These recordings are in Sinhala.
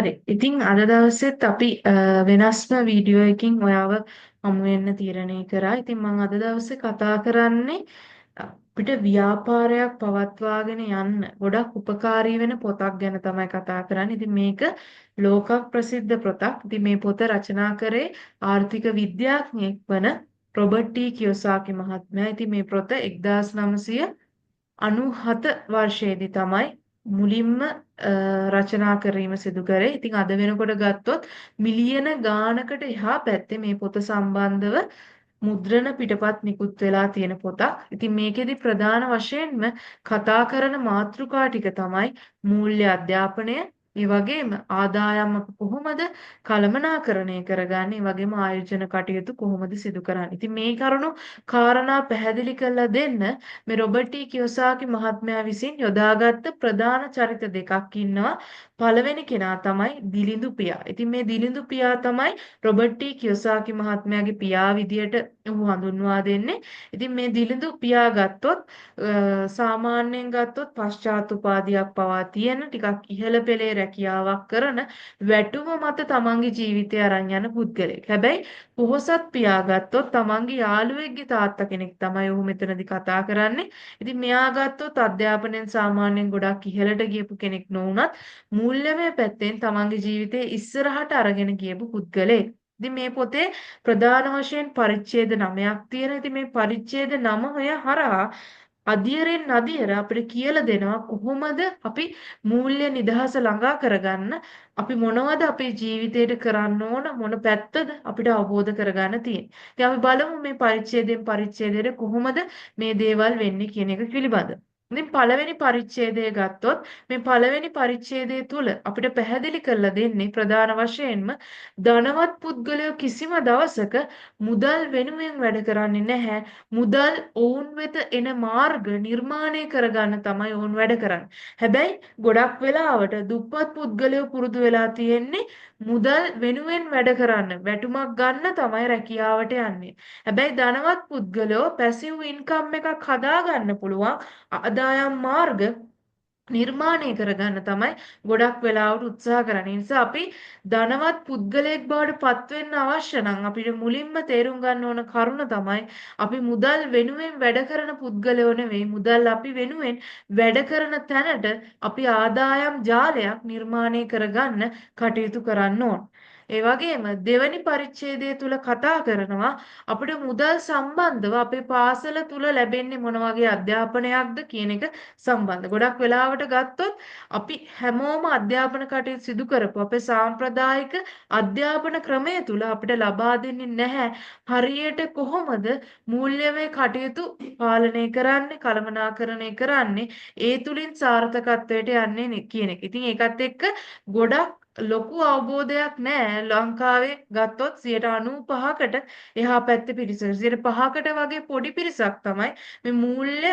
හරි. ඉතින් අද දවසෙත් අපි වෙනස්ම වීඩියෝ එකකින් ඔයාව හමු වෙන්න තීරණය කරා. ඉතින් මම අද දවසේ කතා කරන්නේ අපිට ව්‍යාපාරයක් පවත්වාගෙන යන්න ගොඩක් උපකාරී වෙන පොතක් ගැන තමයි කතා කරන්නේ. ඉතින් මේක ලෝක ප්‍රසිද්ධ පොතක්. ඉතින් මේ පොත රචනා කරේ ආර්ථික විද්‍යාඥයෙක් වන රොබර්ට් ටී කියොසාකි මහත්මයා. ඉතින් මේ පොත 1997 වර්ෂයේදී තමයි මුලින්ම රචනා කිරීම සිදු කරේ. ඉතින් අද වෙනකොට ගත්තොත් මිලියන ගානකට එහා පැත්තේ මේ පොත සම්බන්ධව මුද්‍රණ පිටපත් නිකුත් වෙලා තියෙන පොතක්. ඉතින් මේකෙදි ප්‍රධාන වශයෙන්ම කතා කරන මාතෘකා ටික තමයි මූල්‍ය අධ්‍යාපනය, ඒ වගේම ආදායම් අපි කොහොමද කළමනාකරණය කරගන්නේ, ඒ වගේම ආයෝජන කටයුතු කොහොමද සිදු කරන්නේ. ඉතින් මේ කරුණු කාරණා පැහැදිලි කරලා දෙන්න මේ රොබර්ට් ටී කියොසාකි මහත්මයා විසින් යොදාගත්ත ප්‍රධාන චරිත දෙකක් ඉන්නවා. පළවෙනි කෙනා තමයි දිලිඳු පියා. ඉතින් මේ දිලිඳු පියා තමයි රොබර්ට් ටී කියොසාකි මහත්මයාගේ පියා විදියට ඔහු හඳුන්වා දෙන්නේ. ඉතින් මේ දිලිඳු පියා ගත්තොත් සාමාන්‍යයෙන් ගත්තොත් පශ්චාත් උපාධියක් පවා තියෙන ටිකක් ඉහළ පෙළේ රැකියාවක් කරන වැටුම මත තමන්ගේ ජීවිතය අරන් යන පුද්ගලයෙක්. හැබැයි පොහොසත් පියා ගත්තොත් තමන්ගේ යාළුවෙක්ගේ තාත්තා කෙනෙක් තමයි ඔහු මෙතනදි කතා කරන්නේ. ඉතින් මෙයා ගත්තොත් අධ්‍යාපනයෙන් සාමාන්‍යයෙන් ගොඩක් ඉහළට ගියපු කෙනෙක් නොවුනත් මූල්‍යමය පැත්තෙන් තමන්ගේ ජීවිතේ ඉස්සරහට අරගෙන ගියපු පුද්ගලයෙක්. ඉතින් මේ පොතේ ප්‍රධාන වශයෙන් පරිච්ඡේද 9ක් තියෙනවා. ඉතින් මේ පරිච්ඡේද 9 හරහා අදියරෙන් අදියර අපිට කියලා දෙනවා කොහොමද අපි මූල්‍ය නිදහස ළඟා කරගන්න, අපි මොනවද අපේ ජීවිතේට කරන්න ඕන, මොන පැත්තද අපිට අවබෝධ කරගන්න තියෙන්නේ. ඉතින් අපි බලමු මේ පරිච්ඡේදයෙන් පරිච්ඡේදයට කොහොමද මේ දේවල් වෙන්නේ කියන එක පිළිබඳ. ඉතින් පළවෙනි පරිච්ඡේදය ගත්තොත් මේ පළවෙනි පරිච්ඡේදය තුල අපිට පැහැදිලි කරලා දෙන්නේ ප්‍රධාන වශයෙන්ම ධනවත් පුද්ගලයෝ කිසිම දවසක මුදල් වෙනුවෙන් වැඩ කරන්නේ නැහැ. මුදල් ඔවුන් වෙත එන මාර්ග නිර්මාණය කරගන්න තමයි ඔවුන් වැඩ කරන්නේ. හැබැයි ගොඩක් වෙලාවට දුප්පත් පුද්ගලයෝ පුරුදු වෙලා තියෙන්නේ මුදල් වෙනුවෙන් වැඩ කරන්න, වැටුමක් ගන්න තමයි රැකියාවට යන්නේ. හැබැයි ධනවත් පුද්ගලයෝ පැසිව් ඉන්කම් එකක් හදාගන්න පුළුවන් ආදායම් මාර්ග නිර්මාණය කරගන්න තමයි ගොඩක් වෙලාවට උත්සාහ කරන්නේ. ඒ නිසා අපි ධනවත් පුද්ගලයෙක් බවට පත් වෙන්න අවශ්‍ය නම් අපිට මුලින්ම තේරුම් ගන්න ඕන කරුණ තමයි අපි මුදල් වෙනුවෙන් වැඩ කරන පුද්ගලයෝ නෙවෙයි, මුදල් අපි වෙනුවෙන් වැඩ කරන තැනට අපි ආදායම් ජාලයක් නිර්මාණය කරගන්න කටයුතු කරන්න ඕන. ඒ වගේම දෙවැනි පරිච්ඡේදය තුල කතා කරනවා අපිට මුදල් සම්බන්ධව අපේ පාසල තුල ලැබෙන්නේ මොන වගේ අධ්‍යාපනයක්ද කියන එක සම්බන්ධ. ගොඩක් වෙලාවට ගත්තොත් අපි හැමෝම අධ්‍යාපන කටයුතු සිදු කරපු අපේ සාම්ප්‍රදායික අධ්‍යාපන ක්‍රමය තුල අපිට ලබා දෙන්නේ නැහැ හරියට කොහොමද මූල්‍යමය කටයුතු පාලනය කරන්නේ, කළමනාකරණය කරන්නේ, ඒ තුලින් සාර්ථකත්වයට යන්නේ කියන එක. ඉතින් ඒකත් එක්ක ගොඩක් ලොකු අවබෝධයක් නෑ ලංකාවේ ගත්තොත් 95%කට එහා පැත්තේ පිරිස, 5%කට වගේ පොඩි පිරිසක් තමයි මේ මූල්‍ය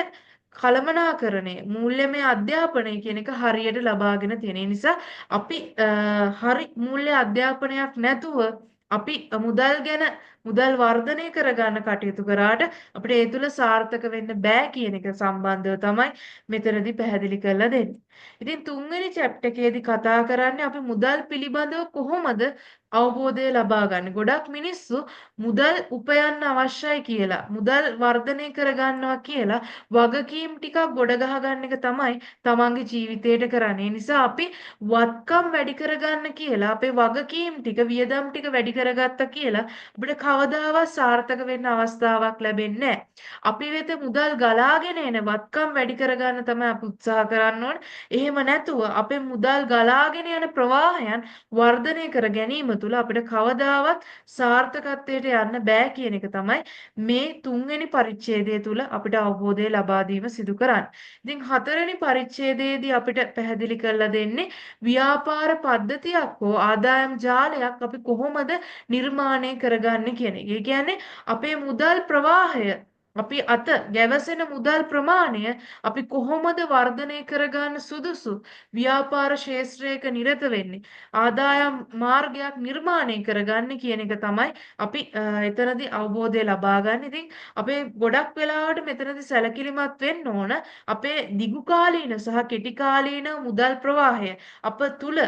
කළමනාකරණය, මූල්‍යමය අධ්‍යාපනය කියන එක හරියට ලබාගෙන තියෙන. ඒ නිසා අපි හරි මූල්‍ය අධ්‍යාපනයක් නැතුව අපි මුදල් ගැන මුදල් වර්ධනය කරගන්න කටයුතු කරාට අපිට ඒ තුල සාර්ථක වෙන්න බෑ කියන එක සම්බන්ධව තමයි මෙතනදී පැහැදිලි කරලා දෙන්නේ. ඉතින් තුන්වෙනි චැප්ටර් එකේදී කතා කරන්නේ අපි මුදල් පිළිබඳව කොහොමද අවබෝධය ලබා ගන්නේ. ගොඩක් මිනිස්සු මුදල් උපයන්න අවශ්‍යයි කියලා, මුදල් වර්ධනය කරගන්නවා කියලා වගකීම් ටිකක් ගොඩ ගහ ගන්න එක තමයි තමන්ගේ ජීවිතේට කරන්නේ. ඒ නිසා අපි වත්කම් වැඩි කරගන්න කියලා අපේ වගකීම් ටික, වියදම් ටික වැඩි කරගත්තා කියලා අපිට කවදාවත් සාර්ථක වෙන්න අවස්ථාවක් ලැබෙන්නේ නැහැ. අපි වෙත මුදල් ගලාගෙන එන වත්කම් වැඩි කරගන්න තමයි අපි උත්සාහ කරන්න ඕනේ. එහෙම නැතුව අපේ මුදල් ගලාගෙන යන ප්‍රවාහයන් වර්ධනය කර ගැනීම තුළ අපිට කවදාවත් සාර්ථකත්වයට යන්න බෑ කියන එක තමයි මේ තුන්වෙනි පරිච්ඡේදය තුළ අපිට අවබෝධය ලබා දීම සිදු කරන්නේ. ඉතින් හතරවෙනි පරිච්ඡේදයේදී අපිට පැහැදිලි කරලා දෙන්නේ ව්‍යාපාර පද්ධතියක් හෝ ආදායම් ජාලයක් අපි කොහොමද නිර්මාණය කරගන්නේ කියන එක. ඒ කියන්නේ අපේ මුදල් ප්‍රවාහය, අපි අත ගැවසෙන මුදල් ප්‍රමාණය අපි කොහොමද වර්ධනය කරගන්න සුදුසු ව්‍යාපාර ක්ෂේත්‍රයක නිරත වෙන්නේ, ආදායම් මාර්ගයක් නිර්මාණය කරගන්න කියන එක තමයි අපි එතනදී අවබෝධය ලබා ගන්න. ඉතින් අපේ ගොඩක් වෙලාවට මෙතනදී සැලකිලිමත් වෙන්න ඕන අපේ දිගු කාලීන සහ කෙටි කාලීන මුදල් ප්‍රවාහය අප තුල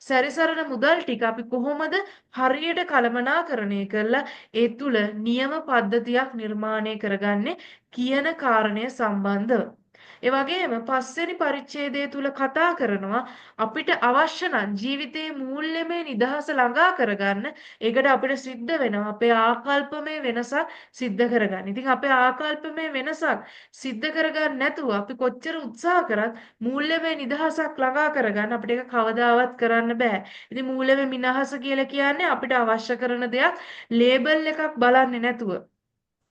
සැරිසරන මුදල් ටික අපි කොහොමද හරියට කළමනාකරණය කරලා ඒ තුල නියම පද්ධතියක් නිර්මාණය කරගන්නේ කියන කාරණය සම්බන්ධව. ඒ වගේම පස්වෙනි පරිච්ඡේදය තුල කතා කරනවා අපිට අවශ්‍ය නම් ජීවිතයේ මූල්‍යමය නිදහස ළඟා කරගන්න ඒකට අපිට සිද්ධ වෙනවා අපේ ආකල්පමය වෙනසක් සිද්ධ කරගන්න. ඉතින් අපේ ආකල්පමය වෙනසක් සිද්ධ කරගන්න නැතුව අපි කොච්චර උත්සාහ කරත් මූල්‍යමය නිදහසක් ළඟා කරගන්න අපිට ඒක කවදාවත් කරන්න බෑ. ඉතින් මූල්‍යමය නිදහස කියලා කියන්නේ අපිට අවශ්‍ය කරන දෙයක් ලේබල් එකක් බලන්නේ නැතුව,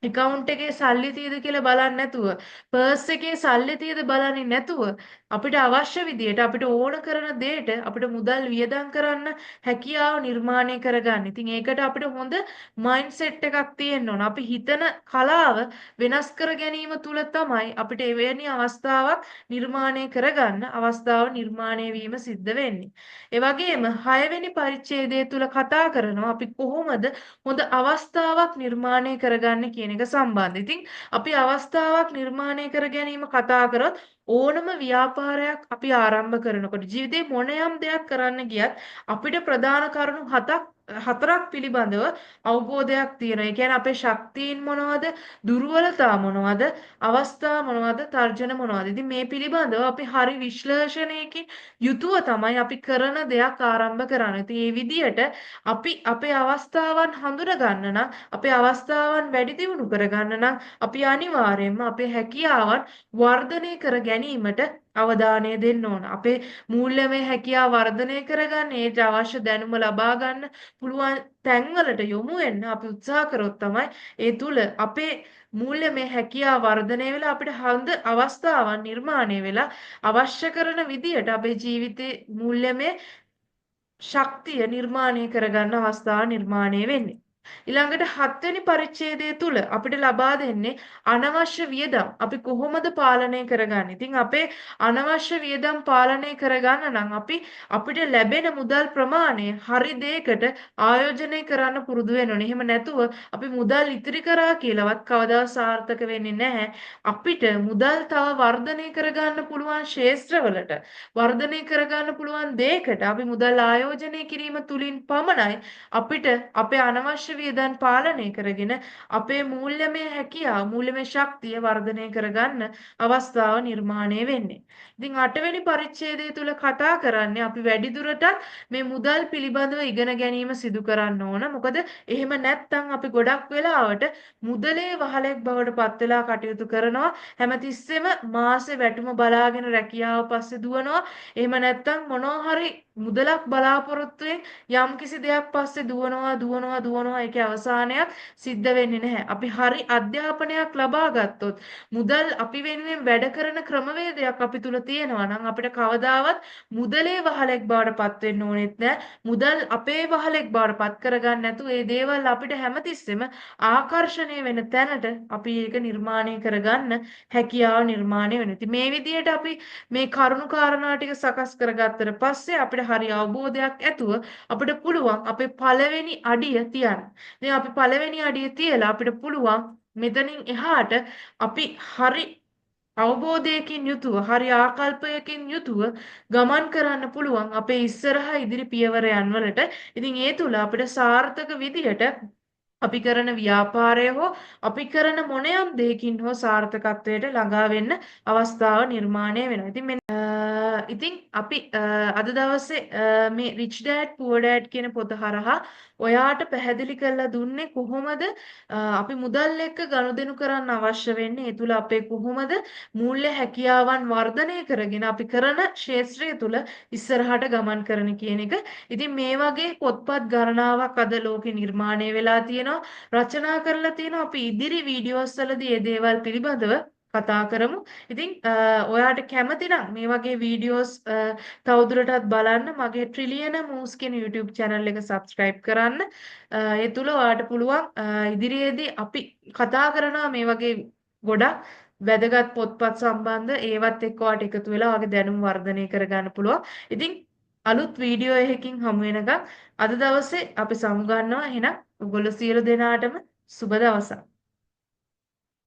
ඇකවුන්ට් එකේ සල්ලි තියෙද කියලා බලන්නේ නැතුව, පර්ස් එකේ සල්ලි තියෙද බලන්නේ නැතුව අපිට අවශ්‍ය විදියට අපිට ඕන කරන දෙයට අපිට මුදල් වියදම් කරන්න හැකියාව නිර්මාණය කරගන්න. ඉතින් ඒකට අපිට හොඳ මයින්ඩ්සෙට් එකක් තියෙන්න ඕන. අපි හිතන කලාව වෙනස් කර ගැනීම තුල තමයි අපිට එවැනි අවස්ථාවක් නිර්මාණය කරගන්න අවස්ථාව නිර්මාණය වීම සිද්ධ වෙන්නේ. ඒ වගේම 6 වෙනි පරිච්ඡේදය තුල කතා කරනවා අපි කොහොමද හොඳ අවස්ථාවක් නිර්මාණය කරගන්නේ කියන එක සම්බන්ධ. ඉතින් අපි අවස්ථාවක් නිර්මාණය කර ගැනීම කතා කරොත් ඕනම ව්‍යාපාරයක් අපි ආරම්භ කරනකොට, ජීවිතේ මොනයම් දෙයක් කරන්න ගියත් අපිට ප්‍රධාන කරුණු හතරක් පිළිබඳව අවබෝධයක් තියෙනවා. ඒ කියන්නේ අපේ ශක්තීන් මොනවද, දුර්වලතා මොනවද, අවස්ථා මොනවද, තර්ජන මොනවද. ඉතින් මේ පිළිබඳව අපි හරි විශ්ලේෂණයකින් යුතුව තමයි අපි කරන දෙයක් ආරම්භ කරන්නේ. ඉතින් මේ විදියට අපි අපේ අවස්ථාවන් හඳුන ගන්න නම්, අපේ අවස්ථාවන් වැඩි දියුණු කරගන්න නම් අපි අනිවාර්යයෙන්ම අපේ හැකියාවන් වර්ධනය කර ගැනීමට අවධානය දෙන්න ඕන. අපේ මූල්‍යමය හැකියාව වර්ධනය කරගන්න, ඒට අවශ්‍ය දැනුම ලබා ගන්න පුළුවන් තැන්වලට යොමු වෙන්න අපි උත්සාහ කරොත් තමයි ඒ තුල අපේ මූල්‍යමය හැකියාව වර්ධනය වෙලා අපිට හොඳ අවස්ථාවන් නිර්මාණය වෙලා අවශ්‍ය කරන විදියට අපේ ජීවිතේ මූල්‍යමය ශක්තිය නිර්මාණය කරගන්න අවස්ථාව නිර්මාණය වෙන්නේ. ඊළඟට හත්වෙනි පරිච්ඡේදය තුල අපිට ලබා දෙන්නේ අනවශ්‍ය වියදම් අපි කොහොමද පාලනය කරගන්නේ. ඉතින් අපේ අනවශ්‍ය වියදම් පාලනය කරගන්න නම් අපි අපිට ලැබෙන මුදල් ප්‍රමාණය හරි දෙයකට ආයෝජනය කරන්න පුරුදු වෙන්න ඕනේ. එහෙම නැතුව අපි මුදල් ඉතිරි කරා කියලාවත් කවදා සාර්ථක වෙන්නේ නැහැ. අපිට මුදල් තව වර්ධනය කරගන්න පුළුවන් ක්ෂේත්‍රවලට, වර්ධනය කරගන්න පුළුවන් දෙයකට අපි මුදල් ආයෝජනය කිරීම තුලින් පමණයි අපිට අපේ අනවශ්‍ය වියදම් පාලනය කරගෙන අපේ මූල්‍යමය හැකියාව, මූල්‍යමය ශක්තිය වර්ධනය කරගන්න අවස්ථාව නිර්මාණය වෙන්නේ. ඉතින් අටවෙනි පරිච්ඡේදය තුල කතා කරන්නේ අපි වැඩිදුරටත් මේ මුදල් පිළිබඳව ඉගෙන ගැනීම සිදු කරන්න ඕන. මොකද එහෙම නැත්නම් අපි ගොඩක් වෙලාවට මුදලේ වහලෙක් බවට පත් වෙලා කටයුතු කරනවා. හැමතිස්සෙම මාසේ වැටුම බලාගෙන රැකියාව පස්සේ දුවනවා. එහෙම නැත්නම් මොනවා හරි මුදලක් බලාපොරොත්තුවෙන් යම්කිසි දෙයක් පස්සේ දුවනවා දුවනවා දුවනවා. ඒකේ අවසානයක් සිද්ධ වෙන්නේ නැහැ. අපි හරි අධ්‍යාපනයක් ලබා ගත්තොත්, මුදල් අපි වෙනුවෙන් වැඩ කරන ක්‍රමවේදයක් අපි තුල තියෙනවා නම් අපිට කවදාවත් මුදලේ වහලෙක් බවට පත් වෙන්න ඕනෙත් නෑ. මුදල් අපේ වහලෙක් බවට පත් කරගන්න නැතුව ඒ දේවල් අපිට හැමතිස්සෙම ආකර්ෂණය වෙන තැනට අපි ඒක නිර්මාණය කරගන්න හැකියාව නිර්මාණය වෙනවා. ඉතින් මේ විදිහට අපි මේ කරුණු කාරණා ටික සකස් කරගත්තට පස්සේ අපිට හරි අවබෝධයක් ඇතුව අපිට පුළුවන් අපේ පළවෙනි අඩිය තියන්න. ඉතින් අපි පළවෙනි අඩිය තියලා අපිට පුළුවන් මෙතනින් එහාට අපි හරි අවබෝධයකින් යුතුව, හරි ආකල්පයකින් යුතුව ගමන් කරන්න පුළුවන් අපේ ඉස්සරහා ඉදිරි පියවරයන් වලට. ඉතින් ඒ තුල අපිට සාර්ථක විදිහට අපි කරන ව්‍යාපාරය හෝ අපි කරන මොනයම් දෙයකින් හෝ සාර්ථකත්වයට ළඟා වෙන්න අවස්ථාව නිර්මාණය වෙනවා. ඉතින් මෙන්න ඉතින් අපි අද දවසේ මේ Rich Dad Poor Dad කියන පොත හරහා ඔයාට පැහැදිලි කරලා දුන්නේ කොහොමද අපි මුදල් එක්ක ගනුදෙනු කරන්න අවශ්‍ය වෙන්නේ, ඒ තුල අපේ කොහොමද මූල්‍ය හැකියාවන් වර්ධනය කරගෙන අපි කරන ක්ෂේත්‍රය තුල ඉස්සරහට ගමන් කරන කියන එක. ඉතින් මේ වගේ පොත්පත් ගණනාවක් අද ලෝකේ නිර්මාණය වෙලා තියෙනවා, රචනා කරලා තියෙනවා. අපි ඉදිරි වීඩියෝස් වලදී මේ දේවල් පිළිබඳව කතා කරමු. ඉතින් ඔයාට කැමති නම් මේ වගේ වීඩියෝස් තවදුරටත් බලන්න මගේ ට්‍රිලියන මූව්ස් කියන YouTube channel එක subscribe කරන්න. ඒ තුල ඔයාට පුළුවන් ඉදිරියේදී අපි කතා කරනවා මේ වගේ ගොඩක් වැදගත් පොත්පත් සම්බන්ධ, ඒවත් එක්ක ඔයාට එකතු වෙලා ඔයාගේ දැනුම වර්ධනය කරගන්න පුළුවන්. ඉතින් අලුත් වීඩියෝ එකකින් හමු වෙනකන් අද දවසේ අපි සමුගන්නවා. එහෙනම් ඔයගොල්ලෝ සියලු දෙනාටම සුබ දවසක්.